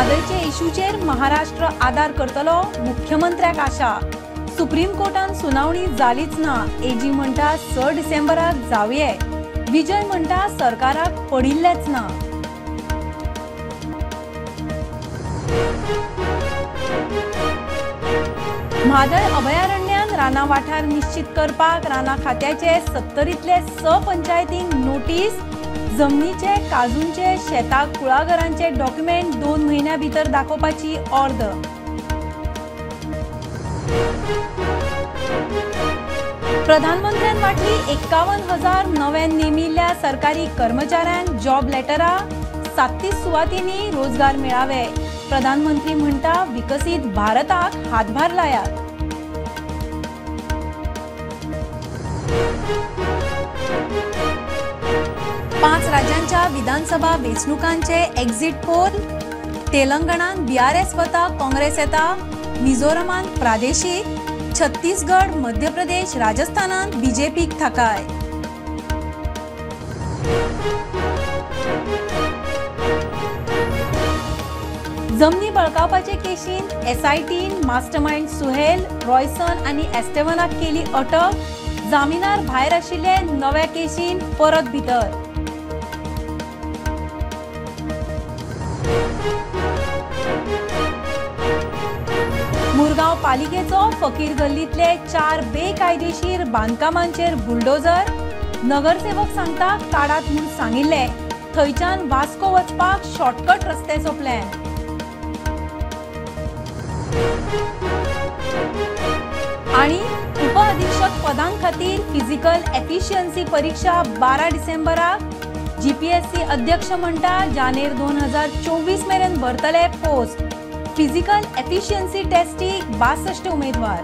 म्हादयचे इशूचेर महाराष्ट्र आदार करतलो, मुख्यमंत्र्याक आशा. सुप्रीम कोर्टान सुनावणी जालीच ना, एजी म्हणटा 6 डिसेंबराक जावये. विजय म्हणटा सरकाराक पडिल्लेच ना. म्हादय अभयारण्यान रानां वाठार निश्चित करपाक रानां खात्याचे 70तले 6 पंचायतींक नोटीस. जमनीचे, काजूंचे, शेताक, कुळागरांचे डॉक्युमेंट 2 म्हयन्या भितर दाखोवपाची ऑर्द. प्रधानमंत्र्यान वाटली 51,000 नव्यान नेमिल्ल्या सरकारी कर्मचाऱ्यांक जॉब लेटरा. 37 सुवातींनी रोजगार मेळावे. प्रधानमंत्री म्हणटा विकसीत भारताक हातभार लायात. पांच राज्यांच्या विधानसभा वेंचणुकांचे एक्झिट पोल. तेलंगणान बीआरएस वता, काँग्रेस येता. मिझोरमान प्रादेशीक, छत्तीसगड, मध्य प्रदेश, राजस्थानान बीजेपीक थाकाय. जमनी बळकावपाचे केशींत एसआयटीन मास्टरमाइंड सुहेल, रॉयसन आनी एस्टेवनाक केली अटक. जामिनार भायर आशिल्ले नव्या केशींत परत भितर. मुरगांव पालिकेचो फकीर गल्लीतले 4 बेकायदेशीर बांदकामांचेर बुलडोजर. नगरसेवक सांगता काडात म्हूण सांगिल्ले, थंयच्यान वास्को वचपाक शॉर्टकट रस्त्याचो प्लॅन. आनी उपअधिक्षक पदां खातीर फिजिकल एफिशियन्सी परीक्षा 12 डिसेंबराक. जीपीएससी अध्यक्ष म्हणटा जानेर 2024 मेरेन भरतले पोस्ट. फिजिकल एफिशियन्सी टेस्टीक 62 उमेदवार.